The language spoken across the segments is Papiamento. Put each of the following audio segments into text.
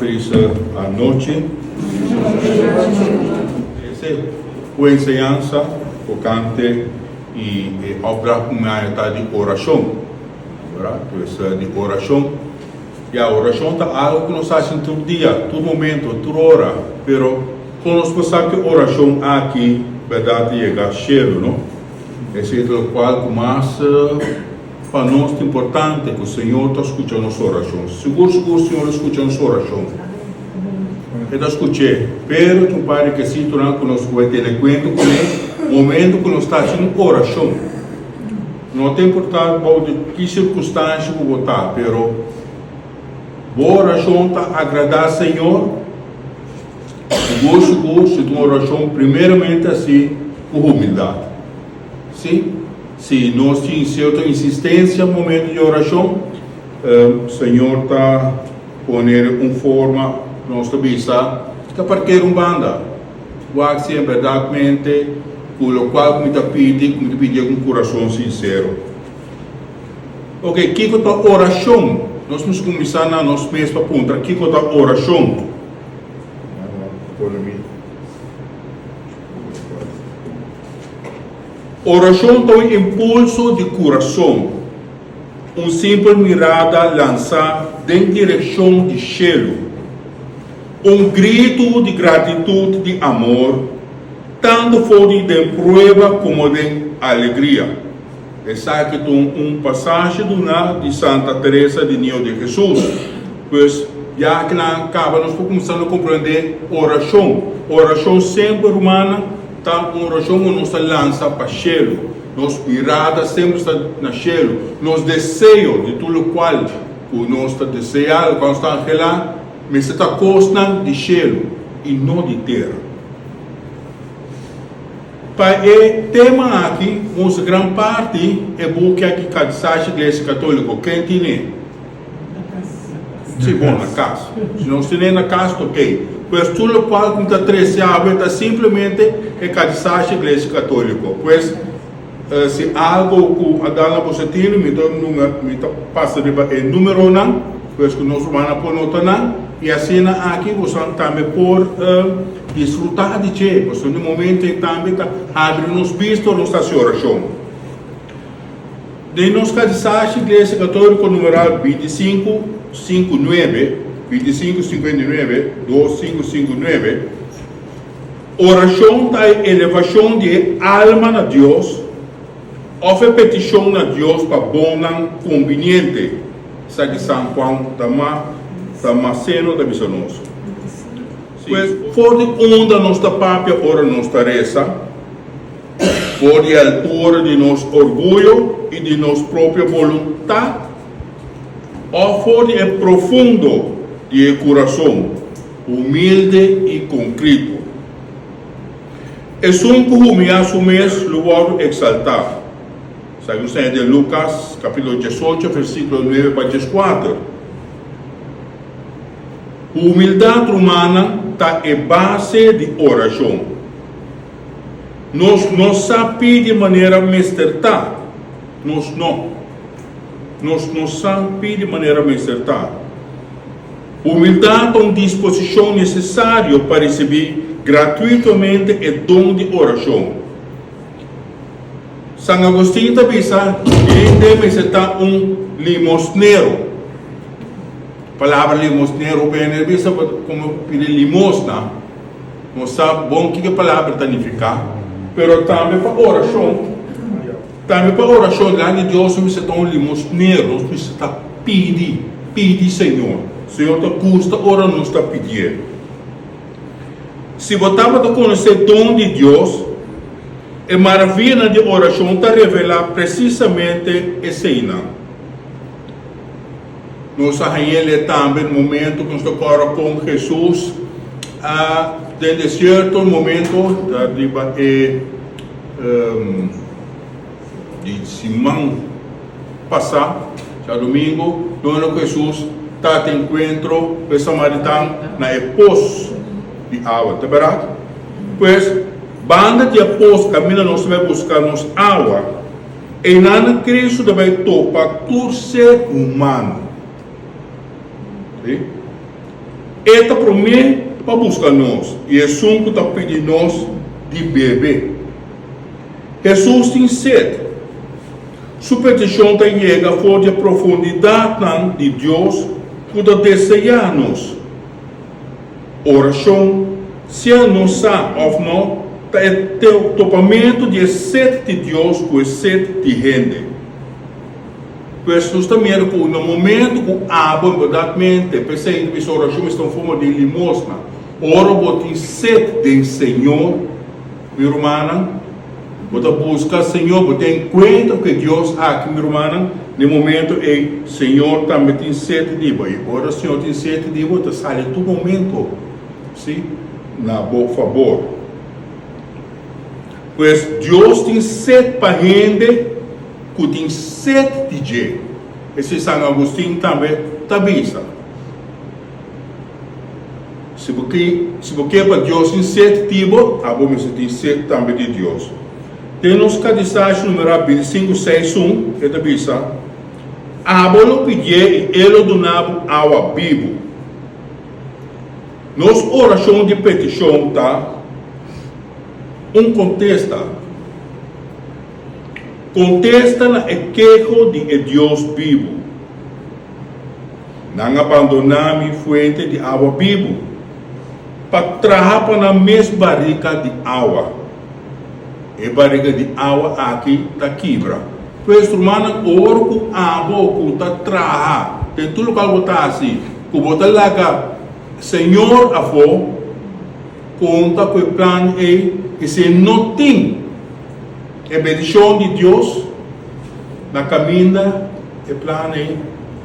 felis anochi. Ese ku enseñansa tokante i e opdracht ku mi haña ta di orashon. Bèrdat? Pues di orashon. Ya, orashon ta algu ku nos hasi tur dia, tur momento, tur ora. Pero kon nos por sa ku e orashon aki bèrdat ta yega shelu, no? Esei ta lokual ku mas pa nos ta importante, ku Señor ta skucha nos orashon. Sigur sigur Señor ta skucha nos orashon. E ta skuch'é. Pero tin un par rekesitonan ku nos ku bai tene kuenta kuné momento ku nos ta hasi un orashon. No ta importá bou di ki sirkunstansha ku bo ta, pero bo orashon ta agradá Señor? Sigur sigur si ta un orashon primeramente hasi ku humildat. Sí, si nos tin sierto insistensia momento di orashon, Señor ta pone un forma, nos ta bisa, ta parker un banda. Wak si en bèrdatmente ku lokual ku mi ta pidi, ku mi ta pidié ku un kurason sinsero. Oke, kiko ta orashon? Nos mester kuminsá na nos mes pa puntra kiko ta orashon. Orashon ta un impulso di kurason, un simpel mirada lansá den direkshon di shelu. Un gritu di gratitut di amor, tantu for di den prueba komo den alegria. Esaki ta un pasashi duná di Santa Teresa di Niño di Hesus. Pues, ya kinan kaba nos por kuminsá na komprendé orashon. Orashon semper, rumannan, ta un orashon ku nos ta lansa pa shelu. Nos mirada semper sta na shelu. Nos deseo di tur lokual ku nos ta deseá, lokual nos ta anhelá, Mester ta kosnan di shelu i no di tera. Pa e tema aki mustra gran parti e buki aki Katisashi Iglesia Katoliko. Ken tine? Si, bon, na kas. Si nos tine na kas ta ok. Pues tur lokual ku mi ta trese awe ta simplemente e Katisashi Iglesia Katoliko. Pues Si algo ku a dal na boso tinu, mi ta mi ta pasa riba e numeronan, pues ku nos rumannan por nota nan, i asina aki bosonan tambe por disfrutá di dje, pasobra den momento ei tambe ta habri nos bista ora nos ta hasi orashon. Den nos Katisashi Iglesia Katóliko numeral bintisinku sinku nuebe, bintisinku sinkuenta i nuebe, dos sinku sinku nuebe, Orashon ta e elevashon di e alma na Dios òf e petishon na Dios pa bonnan kumbiniente, esaki San Juan Damasceno ta bisa nos. Pues, for di unda nos ta papia ora nos ta resa? For di e altura di nos orguyo i di nos propio boluntat òf for di e profundo di e kurason? Humilde i konkrito. Esun ku humiá su mes lo wòrdu eksaltá. Esaki nos ta haña den Lukas kapítulo diesocho versíkulo nuebe pa dieskuater. Humildat, rumannan, ta e base di orashon. Nos no sa pidi manera mester ta. Nos no. Nos no sa pidi manera mester ta. Humildat ta un disposishon nesesario pa risibí gratuitamente e don di orashon. San Agustin ta bisa, Hende mester ta un limosnero. Palabra limosnero hopi hende ta bisa komo pidi limosna. No sa bon kiko e palabra ta nifiká, pero tambe pa orashon. Tambe pa orashon dilanti di Dios nos mester ta un limosnero, nos mester ta pidi, pidi Señor. Señor ta gusta ora nos ta pidié. Si bo tabata konosé don di Dios, e maravianan di orashon ta revelá presisamente eseinan. Nos a hañ'el tambe na momento ku nos ta kòrda kon Hesus a den desierto, un momento ta riba e di siman pasá, djadumingu, donde ku Hesus ta tin enkuentro ku e samaritan na e pos di awa, ta bèrdat? Pues, banda di e pos kaminda nos ta bai buska nos awa, Einan Cristo ta bai topa tur ser humano. Sí. E ta promé pa buska nos i esun ku ta pidi nos di bebe. Hesus tin set. Su petishon ta yega for di e profundidatnan di Dios ku ta deseá nos. Orashon, sea nos sa òf no, ta e topamentu di e set di Dios ku e set di hende. Pues nos ta mira ku na momentu ku abo en bèrdatmente, p'esei ta bisa orashon mester un forma di limosna. Ora bo tin set den Señor, mi rumannan, bo ta buska Señor, bo tin enkuentro ku e Dios aki, mi rumannan, na e momento ei Señor tambe tin set di bo. I ora Señor tin set di bo, e ta sali tur momento, si, na bo fabor. Pues Dios tin set pa hende ku tin set di dje. Esei San Agustin tambe ta bisa. Si bo ke, si bo ke pa Dios tin set di bo, abo mester tin set tambe di Dios. Den nos Kadisashi numerá bintisinku seis un, e ta bisa, Abo lo pidié i E lo duna bo awa bibu. Nos orashon di petishon ta un kontesta. Kontesta na e keho di e Dios bibu. Nan a bandoná mi fuente di awa bibu pa traha pa nan mes barika di awa. E barika di awa aki ta kibra. Pues, rumannan, ora ku abo ku ta traha den tur lokual bo ta hasi, ku bo ta laga Señor afó, konta ku e plan ei, i si e no tin e bendishon di Dios na kaminda, e plan ei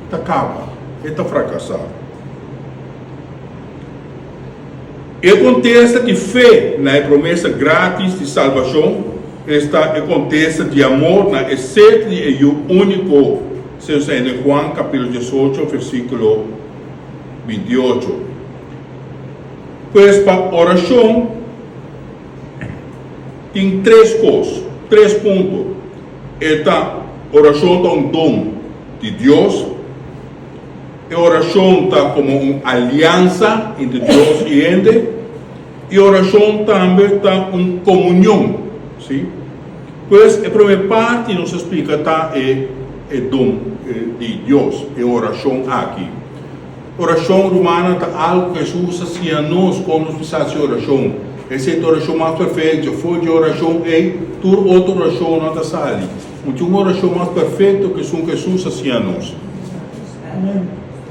ta kaba, e ta frakasá. E kontesta di fe na e promesa grátis di salbashon, esta e kontesta di amor na e set di e Yu úniko, segun sa den Juan kapítulo diesocho versíkulo bintiocho. Pues pa orashon tin tres kos, tres punto. E ta, orashon ta un don di Dios. E orashon ta komo un aliansa entre Dios i hende, i orashon tambe ta un komunion, sí. Pues e promé parti nos a splika ta e e don di Dios, e orashon aki. Orashon, rumannan, ta algu ku Hesus a siña nos kon nos bisa hasi orashon. Esei ta orashon mas perfekto. For dje orashon ei, tur otro orashonnan ta sali. Un tin un orashon mas perfekto ku esun ku Hesus a siña nos.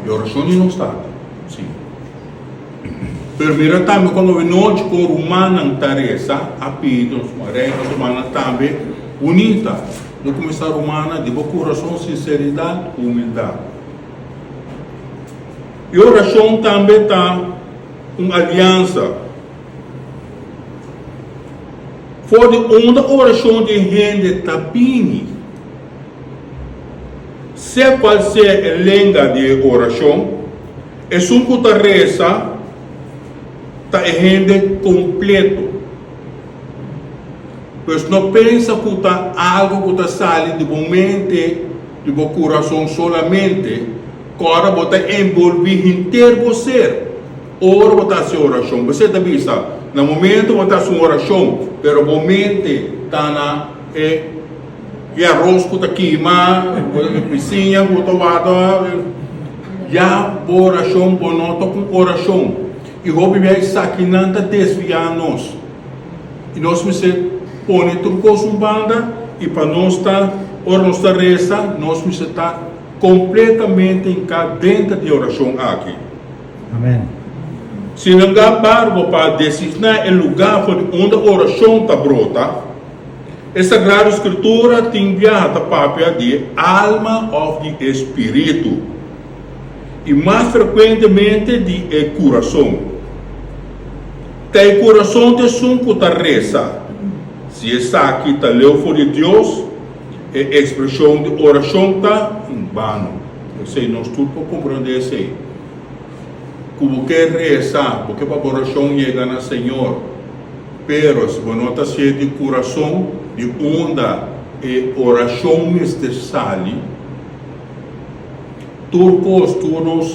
E orashon di nos Tata, sí. Pero mira tambe kon awenochi kon rumannan ta resa, a pidi nos rei nos rumannan tambe bunita. No kuminsá rumannan di bo kurason, sinseridat ku humildat. E orashon tambe ta un aliansa. For di unda orashon di hende ta bini? Sea cual sea e lenga di e oracion, esun cu ta reza ta e hende completo. Pues no pensa cu ta algo cu ta sali di bo mente, di bo curason solamente, cu ora bo ta envolvi henter bo ser ora bo ta haci oracion. P'esei ta bisa, na momento bo ta haci un oracion, pero bo mente ta na e. E aros ku ta kima, e bisiña ku ta warda, ya bo orashon bo no ta ku orashon. I hopi bia esakinan ta desviá nos. I nos mester pone tur kos un banda i pa nos ta, ora nos ta resa, nos mester ta kompletamente hinká denter di e orashon aki. Amen. Sin embargo, pa designá e lugá for di unda orashon ta brota, E Sagrado Scritura tin biaha ta papia di e alma of di e spiritu, i mas frekuentemente di e kurason. Ta e kurason ta esun ku ta resa. Si esaki ta leu for di Dios, e ekspreshon di orashon ta en bano. Esei nos tur por komprondé esei. Ku bo ke resa, bo ke pa bo orashon yega na Señor. Pero si bo no ta hasié di kurason, di unda e orashon mester sali? Tur kos, tur nos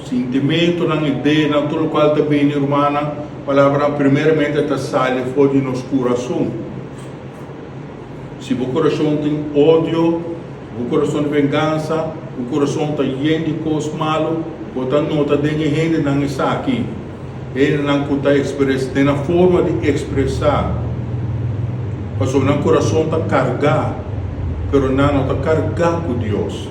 Sintimentunan, ideanan, tur lokual ta bini, rumannan, palabranan primeramente ta sali for di nos kurason. Si bo kurason tin odio, bo kurason di vengansa, bo kurason ta yen di kos malu, bo ta nota den e hendenan esaki. Hendenan ku ta ekspresá den nan forma di ekspresá, pasobra nan kurason ta kargá, pero nan no ta kargá ku Dios.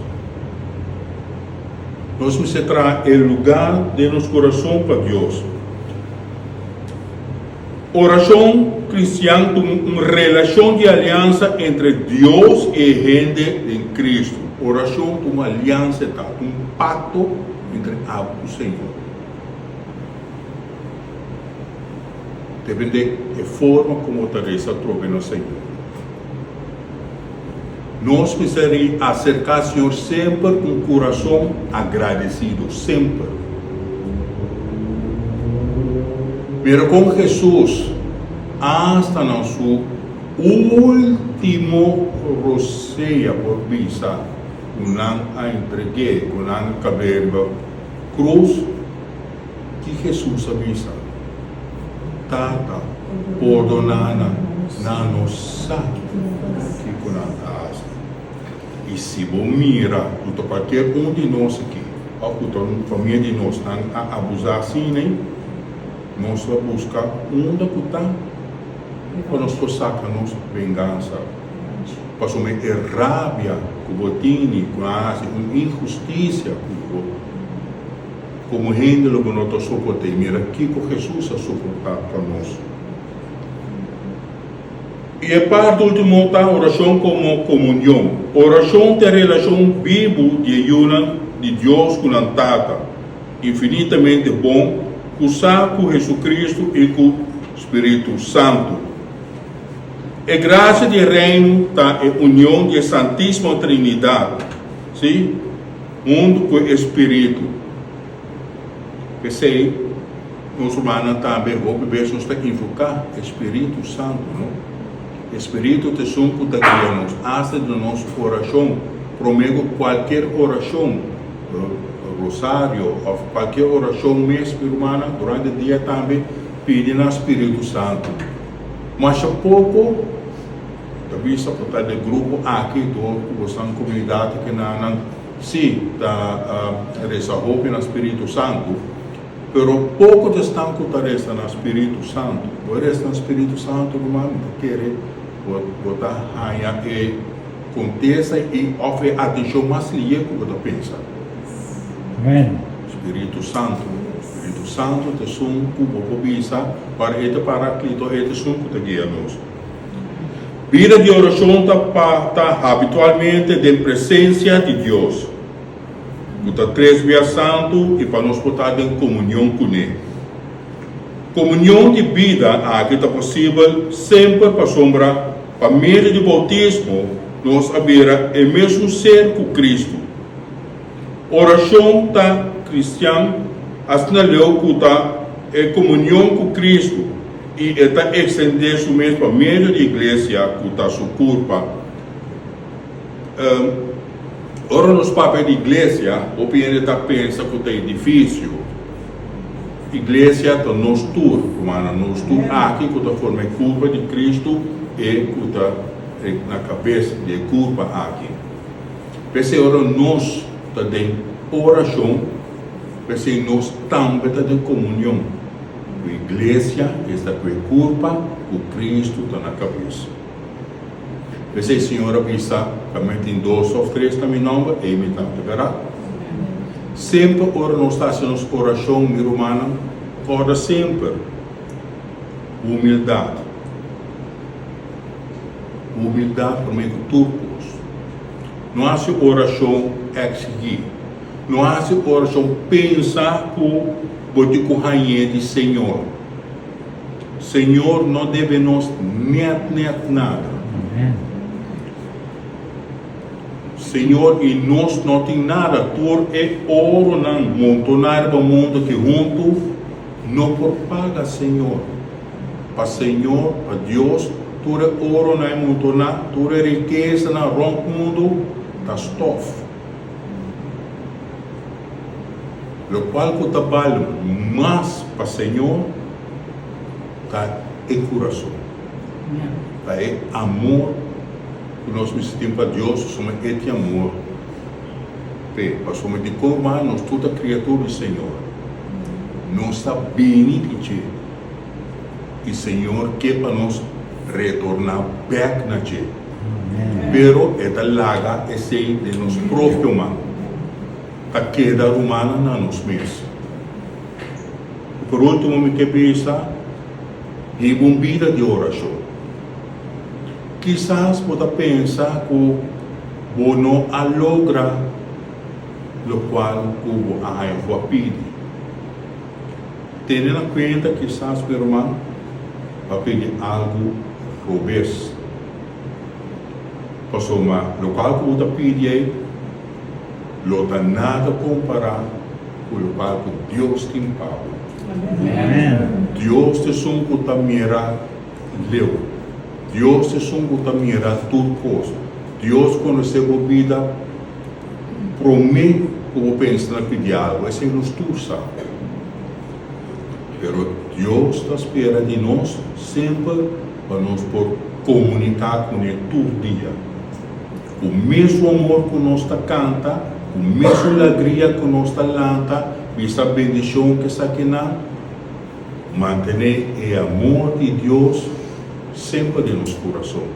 Nos mester traha e lugá den nos kurason pa Dios. Orashon kristian ta un relashon di aliansa entre Dios i e hende den Kristu. Orashon ta un aliansa, ta un pakto entre abo ku Señor. Depende e forma komo bo ta resa atrobe na Señor. Nos mester aserká Señor semper ku un kurason agradesido, semper. Mira kon Hesus, asta na su último rosea por bisa ku nan a entreg'é, ku nan a kab'é riba krus, ki Hesus a bisa? Tata, pordoná nan, nan no sa kiko nan ta hasi. I si bo mira ku ta kualkier un di nos aki òf ku ta un famia di nos nan a abusá asina, nos lo buska unda ku ta pa nos por saka nos vengansa. Pasobra e rabia ku bo tini ku nan a hasi un inhustisia ku bo. Komo hende lo bo no ta soport'é. Mira kiko Hesus a soportá pa nos. I e parti último ta orashon komo komunion. Orashon ta e relashon bibu di e yunan di Dios ku nan Tata infinitamente bon ku sa ku Hesukristu i ku Spiritu Santu. E grasia di e Reino ta e union di e Santísima Trinidat, sí, Huntu ku e Spiritu. P'esei, nos rumannan tambe hopi bes nos ta invoká e Spiritu Santu, no? E Spiritu ta esun ku ta guia nos, asta den nos orashon, promé ku kualkier orashon, rosario òf kualkier orashon mes, mi rumannan, durante dia tambe pidi na Spiritu Santu. Masha poko. Ta bisa ku ta de grupo aki dor ku bosan komunidat aki na nan si ta resa hopi na Spiritu Santu, pero poko ta esnan ku ta resa na Spiritu Santu. Bo e resa na Spiritu Santu ruman mi ta kere bo bo ta haña e kontesta i òf e atenshon mas lihe ku bo ta pensa. Amen. Spiritu Santu. Spiritu Santu ta esun ku bo por bisa ora e ta Paraklito e ta esun ku ta guia nos. Bida di orashon ta pa ta habitualmente den presensia di Dios, ku ta tres bia santu i pa nos por ta den komunion kuné. Komunion di bida aki ta posibel semper pasobra pa medio di boutismo nos a bira e mesun ser ku Kristu. Orashon ta kristian asina leu ku ta e komunion ku Kristu i e ta ekstendé su mes pa medio di iglesia ku ta su kurpa. Ora nos papia di iglesia, hopi hende ta pensa ku ta edifisio. Iglesia ta nos tur, rumannan, nos tur aki ku ta forma e kurpa di Kristu e ku ta na kabes di e kurpa aki. P'esei ora nos ta den orashon, p'esei nos tambe ta den komunion ku iglesia, esta ku e kurpa ku Kristu ta na kabes. P'esei Señor a bisa, Kaminda tin dos òf tres na mi nòmber, ei mi ta bèrdat. Semper ora nos ta hasi nos orashon, mi rumannan, kòrda semper humildat. Humildat promé ku tur kos. No hasi orashon eksigí. No hasi orashon pensa ku bo tin ku hañ'é di Señor. Señor no debe nos nèt nèt nada. Señor i nos no tin nada. Tur e oronan montoná riba mundu aki huntu no por paga Señor. Pa Señor, pa Dios, tur e oronan e montoná, tur e rikesanan rònt mundu ta stòf. Lokual ku ta bal mas pa Señor ta e kurason. Ta e amor ku nos mester tin pa Dios pasobra e tin amor p'e. Pasobra dikon ruman nos tur ta kriatur di Señor. Nos ta bini di dje i Señor ke pa nos retorná bèk na dje. Pero e ta laga esei den nos propio man. Ta keda rumannan na nos mes. I por ultimo mi ke bisa, hiba un bida di orashon. Kisas bo ta pensa ku bo no a logra lokual ku bo a haña ku a pidi. Tene na kuenta kisas mi ruman bo a pidi algu robes. Pasobra lokual ku bo ta pidi ei lo ta nada kompará ku lokual ku Dios tin pa bo. Dios ta esun ku ta mira leu. Dios ta esun ku ta mira tur kos. Dios konosé bo bida promé ku bo pensa na pidi algu. Esei nos tur sa. Pero Dios ta spera di nos semper pa nos por komuniká kuné tur dia. Ku mesun amor ku nos ta kanta, ku mesun lagria ku nos ta lanta, bisa bendishon ku esakinan, mantené e amor di Dios semper den nos kurason.